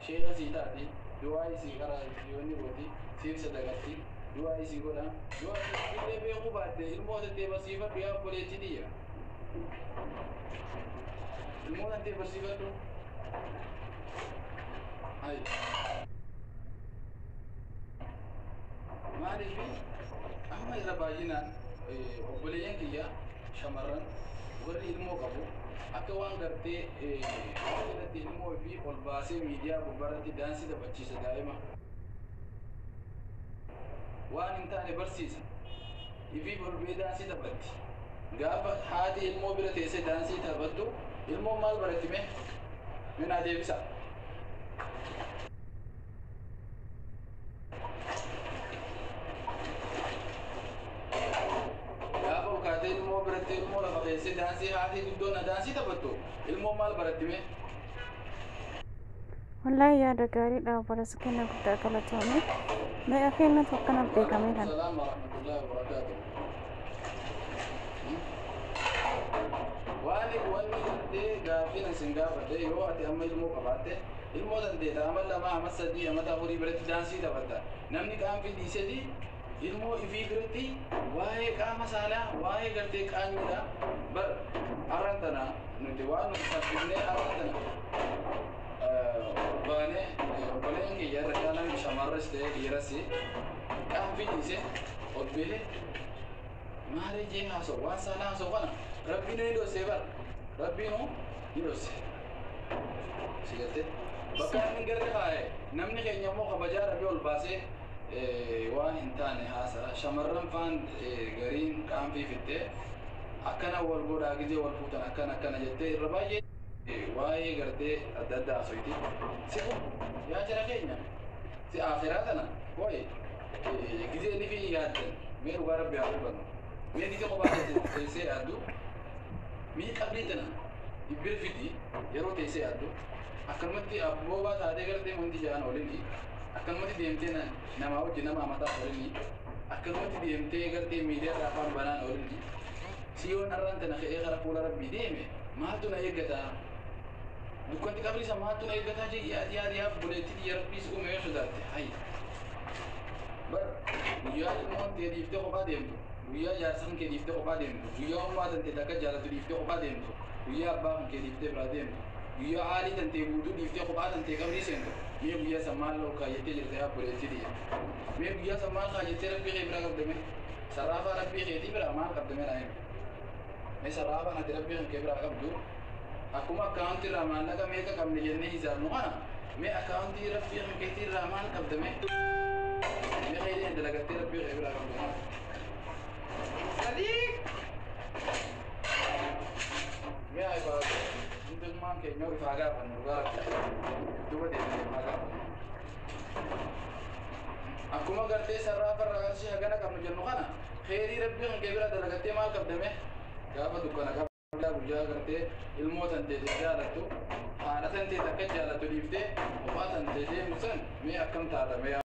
Sheeka sii taati, du'aa isii karaa yoonni gooti, siif sadaqatti, du'aa isii godha. Yoo ati illee beekuu baatte ilmoo tantee barsiifadhu yaa obboleettii tiyya. Ilmoo tantee barsiifadhu. Hayi. Maaliif amma irra baay'inaan obboleeyyan kiyya shamarran warri ilmoo qabu akka waan gartee irratti ilmoo fi ol baasee miidiyaa gubbaarratti daansii taphachiisa daa'ima. Waan hin taane barsiisa. Ifiif ol ba'ee daansii taphatti. Gaafa haati ilmoo bira teessee daansii taphattu ilmoon maal baratti mee? Mee naa deebisaa. Gaafa ol kaatee ilmoo biratti ilmoo lafa keessee daansii haati guddoon na daansii taphattu ilmoon maal baratti mee? Wallaahi yaada gaariidha obboleessa keenya guddaa galatoomii. Meeqa keenyatu akkana beekamee kana. Salaam wa rahmatullahi wa barakaatuh. Waan wanni gartee gaaffiin isin gaafadhe yoo ati amma ilmoo qabaatte ilmoo dandeeta ama lama ama sadii ama afurii biratti daansii taphatta. Namni qaamfii dhiiseti ilmoo ifii biratti waa'ee qaama saalaa waa'ee gartee qaanyiidha. Bar arran tana nuti waan nuti salphifnee arran tana baanee obboleen kiyya irra caalaan shamarras ta'ee dhiiras qaamfii dhiise ol bahee maaree jee haasa'u waan saalaa haasa'u kana rabbiin ni dhossee bara rabbiinuu ni dhosse. Si galtee bakka inni hin garre kaa'e namni keenya immoo kabajaa dhabee ol baasee waan hin taane haasa'a. Shamarran faan gariin qaanfii fittee akkana wal godhaa gizee wal fuutan akkana akkana jettee irra baay'ee waa'ee gartee adda addaa haasoyti. Si kun yaa jara keenya si akhiraa tana waa'ee gizee ni fi yaaddan mee dhugaa rabbi haa dubbannu. Mee gizee kophaa teessee yaaddu mee qabrii tana ibbir fidi yeroo teessee yaaddu akkanumatti abboobaa taatee gartee wanti ja'an olini akkanumatti deemtee namaa wajji nama amataa olini akkanumatti deemtee gartee miidiyaa irraa afaan banaan olini si yoon arraan tana ka'ee gara fuula rabbii deeme maaltu na eeggataa dukkanti qabrii san maaltu na eeggataa jee yaadi yaadi yaa obboleettii tiyya rabbii si uume yoo sodaatte hayi bar guyyaa ilmoon tee dhiiftee kophaa deemtu guyyaa jaarsa kan kee dhiiftee kophaa deemtu guyyaa ummaa tantee takka jaalatu dhiiftee kophaa deemtu guyyaa abbaa kan kee dhiiftee biraa deemtu guyyaa haalii tantee guutuu dhiiftee kophaa tantee qabrii seentu mee guyyaa san maal ol kaayyattee jirta yaa obboleettii tiyya mee guyyaa san maal kaayyattee rabbii kee biraa qabda mee sarraafaa rabbii keetii biraa maal qabda mee naa himi mee sarraafaan ati rabbii kan kee biraa qabdu akkuma akkaawuntii irraa maallaqa meeqa qabne jennee hisaabnu kana mee akkaawuntii rabbii kan keetii irraa maal qabda mee mee keetiin dalagattee rabbii kee biraa qabdu maal Sadiq! Mee haa ifaa hundummaan keenya ifaa gaafannu dhugaa rabbi duuba deemnee ifaa gaafannu. Akkuma gartee sarraafa irraa qarshii hagana qabnu jennu kana kheyrii rabbii kan kee bira dalagattee maal qabdame gaafa dukkana qabdaa guyyaa gartee ilmoo tantee jaalattu haadha tantee takka jaalattu dhiiftee kophaa tantee deemtu san mee akkam taata mee.